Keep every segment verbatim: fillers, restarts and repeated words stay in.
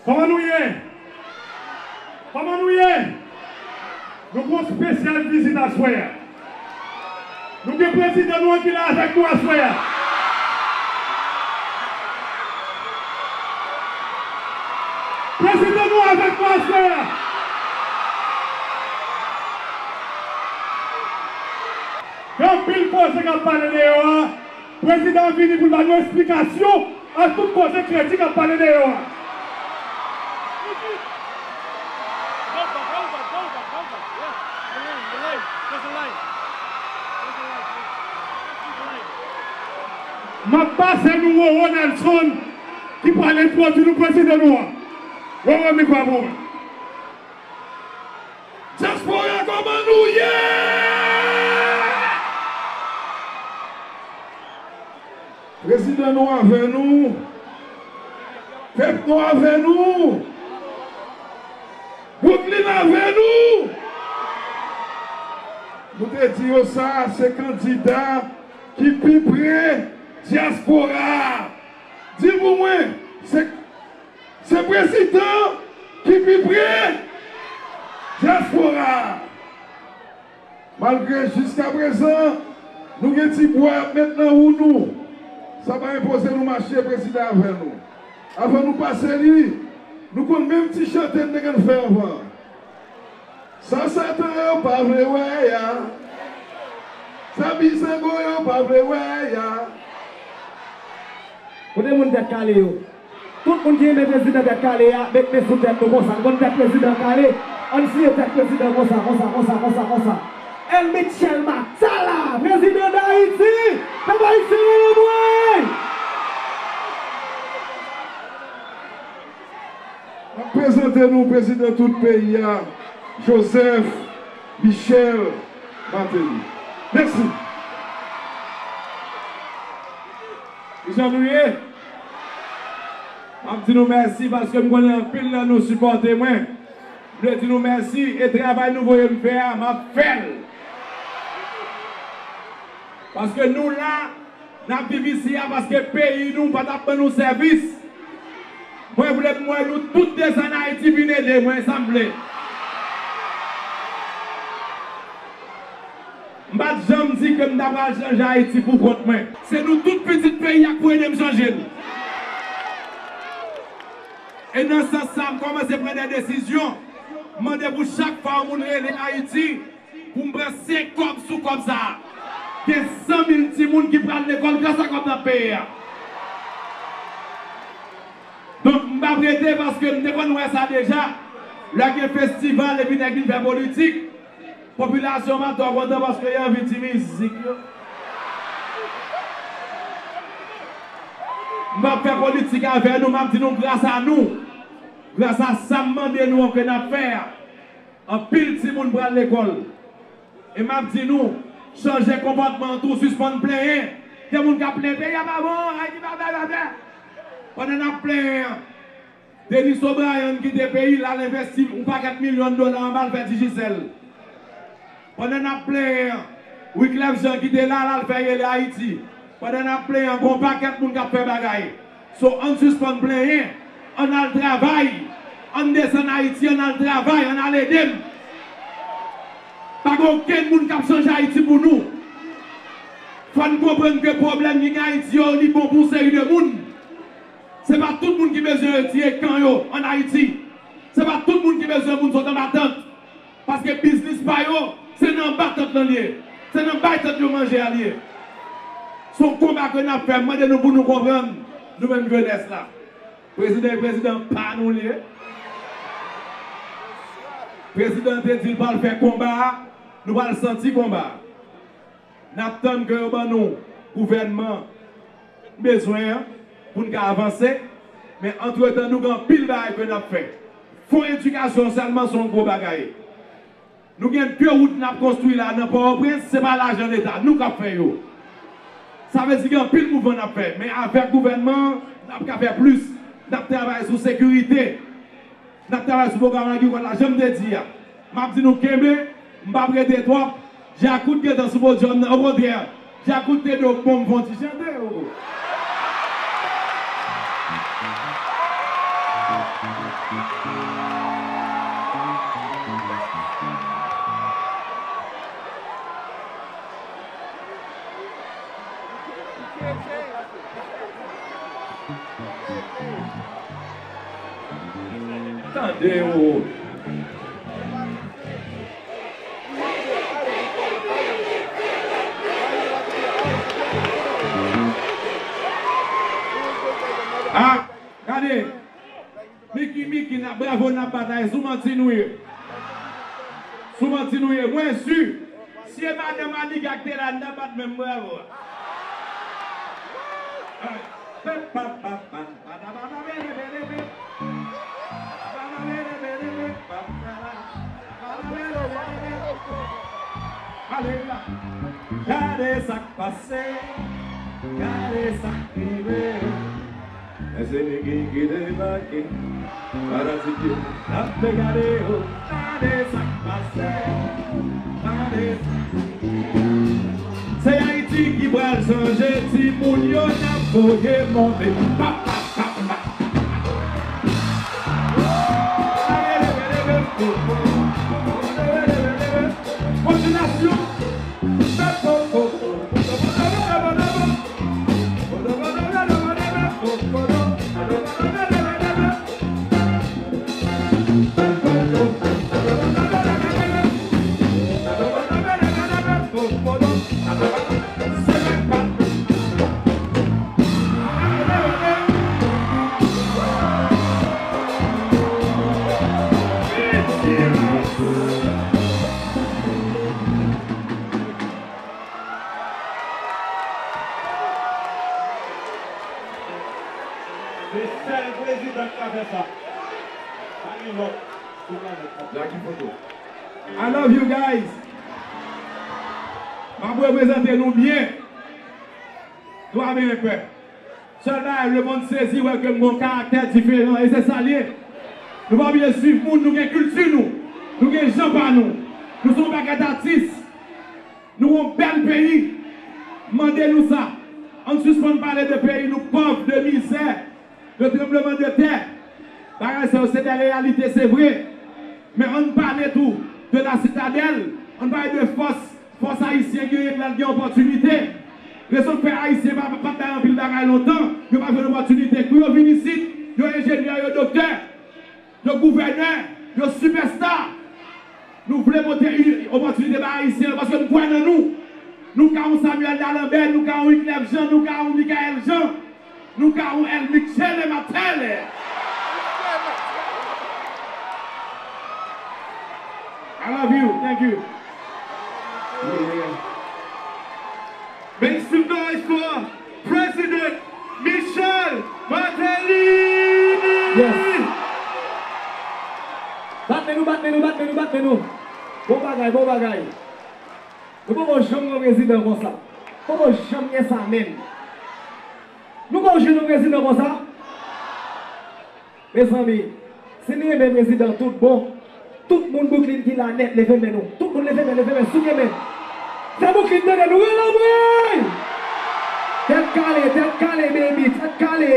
Kòman nou ye? Kòman nou ye? Nou gen yon espesyal vizit aswè a. Nou gen prezidan nou an ki la avèk nou aswè a. Prezidan nou avèk nou aswè a. Gen anpil koze k ap pale deyò a. Prezidan an vini pou l ba nou esplikasyon a tout koze kredi k ap pale deyò a. M ap pase nou Roro Nelson ki pral entwodui nou prezidan nou an. Roro, mikwo a pou ou. Dyaspora, kòman nou ye? Prezidan nou avè nou. Pèp nou avè nou. Brooklyn avè nou. Nou te di yo sa, se kandida ki pi pre dyaspora a. Di pou mwen, se Se prezidan ki pi pre dyaspora a. Malgre jiskaprezan, nou gen ti bwa y ap met nan wou nou, sa pa enpoze nou mache prezidan avè nou. Avan nou pase li, nou konn menm ti chante n te konn fè anvan. Sa Satan yo pa vle wè a. Sa bizango yo pa vle wè a. Kote moun tèt kale yo? Tout moun ki renmen prezidan tèt kale a, met men sou tèt nou konsa. Nou konn tèt prezidan kale. Ann siye tèt prezidan konsa, konsa, konsa, konsa, konsa. El Michel Matala, prezidan Dayiti! Pèp ayisyen, leve mwen! M ap prezante nou prezidan tout peyi a, Joseph Michel Martelly. Mèsi. Kijan nou ye? M ap di nou mèsi paske m konnen anpil nan nou sipòte mwen. M vle di nou mèsi e travay nou voye m fè a, m ap fè l. Paske nou la, n ap viv isi a paske peyi nou pa t ap ban nou sèvis. Mwen vle m wè nou tout desann Ayiti vin ede mwen, sa m vle. M pa t janm di ke m ta pral chanje Ayiti pou kont mwen. Se nou tout pitit peyi a k pou ede m chanje l. E nan sans sa, m kòmanse pran de desizyon. M mande pou chak fwa yon moun rele Ayiti, pou m pran senk kòb sou kòb sa a. Gen san mil timoun ki pral lekòl gras a kòb n ap peye a. Donk, m p ap rete paske m te konn wè sa deja. Lè gen festival epi nèg vin fè politik, popilasyon pa twò kontan paske y anvi ti mizik yo. M p ap fè politik avè nou, m ap di nou gras a nou. Gras a sa m mande nou an ke n ap fè a. Anpil timoun pral lekòl. E m ap di nou, chanje konpòtman an tou, sispann plenyen. Gen moun k ap plenyen, peyi a pa bon, Ayiti pa bèl, pa bèl. Pandan n ap plenyen an, Denis O'Brien kite peyi l, al envesti yon pakèt milyon dola anba l fè Digicel. Pandan n ap plenyen an, Wyclef Jean kite la, l al fè Rele Ayiti. Pandan n ap plenyen an, gen yon pakèt moun k ap fè bagay. So, ann sispann plenyen, ann al travay, ann desann Ayiti, ann al travay, ann al ede m. Pa gen okenn moun k ap chanje Ayiti pou nou. Fò n konprann ke pwoblèm ki gen Ayiti yo, li bon pou yon seri de moun. Se pa tout moun ki bezwen retire kan yo ann Ayiti. Se pa tout moun ki bezwen moun sot anba tant. Paske biznis pa yo, se nan anba tant lan l ye. Se nan bay tant yo manje a l ye. Se yon konba ke n ap fè. M mande nou pou nou konprann, nou menm jenès la. Prezidan e prezidan pa nou l ye. Prezidan te di l pral fè konba a, nou pral santi konba a. N ap tann ke yo ban nou gouvènman n bezwen an pou n ka avanse, men antretan nou gen anpil bagay ke n ap fè. Fon edikasyon sèlman se yon gwo bagay. Nou gen de wout n ap konstwi la nan Pòtoprens, se pa lajan Leta, nou k ap fè yo. Sa vle di gen anpil mouvman n ap fè, men avèk gouvènman an, n ap ka fè plis. N ap travay sou sekirite. N ap travay sou pwogram agrikòl la, jan m te di a. M ap di nou kenbe, m p ap rete twòp. Djakout gentan sou podyòm nan, okontrè, Djakout te dwe bon m fè yon ti chante, o. Tande w. Ah, gade. Miki, Miki, n ap bravo, n ap batay. Sou manti nou ye. Sou manti nou ye. Mwen si, si e madanm Aniga k te la, n t ap bat menm bravo a. Gade sa k pase, gade sa k rive. Men se Miki ki debake. Fanatik yo, n ap gade yo. Gade sa k pase. Gade sa. Se Ayiti ki pral chanje, timoun yo n ap voye monte. Pa, pa, pa, pa. Kontinasyon. Se sèl prezidan ki ka fè sa. Pa gen lòt sou planèt la. Jackie Foto. I love you guys. M ap reprezante nou byen. Twa byen pè. Sèl bagay, lemonn sezi wè ke m gon karaktè diferan, e se sa l ye. Nou pa oblije swiv moun, nou gen kilti nou. Nou gen jan pa nou. Nou se yon pakèt atis. Nou yon bèl peyi. M mande nou sa. Ann sispann pale de peyi nou pòv, de mizè, de tranblemanntè. Bagay sa yo se de reyalite, se vre. Men ann pale tou de la sitadèl, ann pale de fòs, fòs ayisyen genyen lè l gen opòtinite. Rezon k fè ayisyen pa, pa, pa t bay anpil bagay lontan, yo pa jwenn opòtinite. Kou yo vin isit, yo enjenyè, yo doktè, yo gouvènè, yo sipèsta. Nou vle pote uni-, opòtinite bay ayisyen yo paske n kwè nan nou. Nou ka yon Samuel Dalembert, nou ka yon Wyclef Jean, nou ka yon Michaël Jean. Nou ka yon El Michele Matele. I love you. Thank you. Yeah. Make some noise for President Michel Martelly. Yes. Bat men nou, bat men nou, bat men nou, bat men nou. Bon bagay, bon bagay. Nou poko janm gen yon prezidan konsa. Poko janm gen sa menm. Nou poko jwenn yon prezidan konsa. Mezanmi, si nou renmen prezidan tout bon, tout moun Bouklin ki la nèt, leve men nou. Tout moun leve men, leve men, souke men. Fè Bouklin tande nou, rele anmwey! Tèt kale, tèt kale, baby, tèt kale.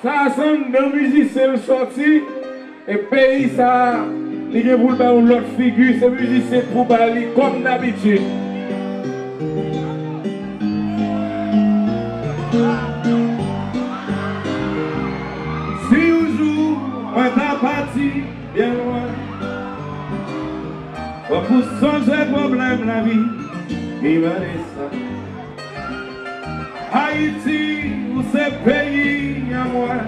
Sa a se anndan mizisyen l sòti, e peyi sa a, li gen pou l bay yon lòt figi, se mizisyen k pou ba li, kòm dabitid. Si yon jou mwen ta pati byen lwen, fòk ou sonje pwoblèm lavi ki mande sa. Ayiti, ou se peyi an mwen.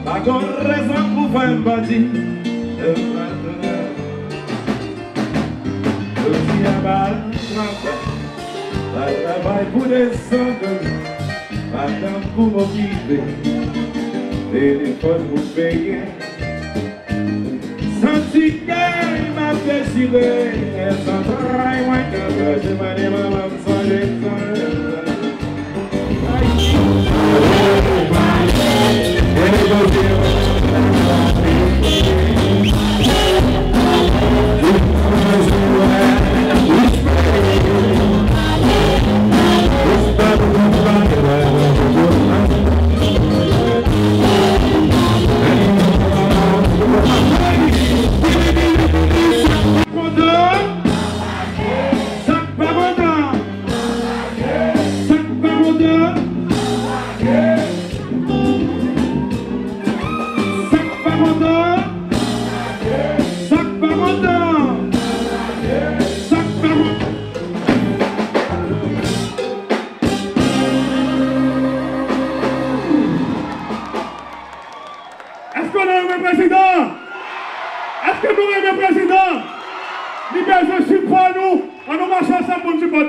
Pa gon rezon pou fè m pati de patnè. Jodi a pa travay, pa travay pou desann, pa tann pou m okipe, telefòn pou peye. Santi kè m ap dechire, e zantray mwen k ap kraze, mande manman m sonje sa.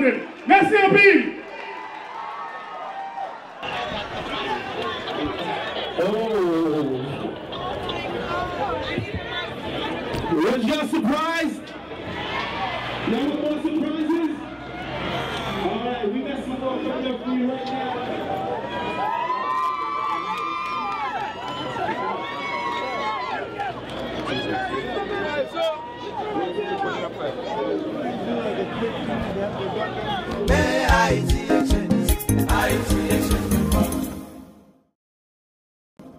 Mèsi anpil. Oh. Was y'all surprised? Y'all want more surprises? All right, we got some more coming up for you right now.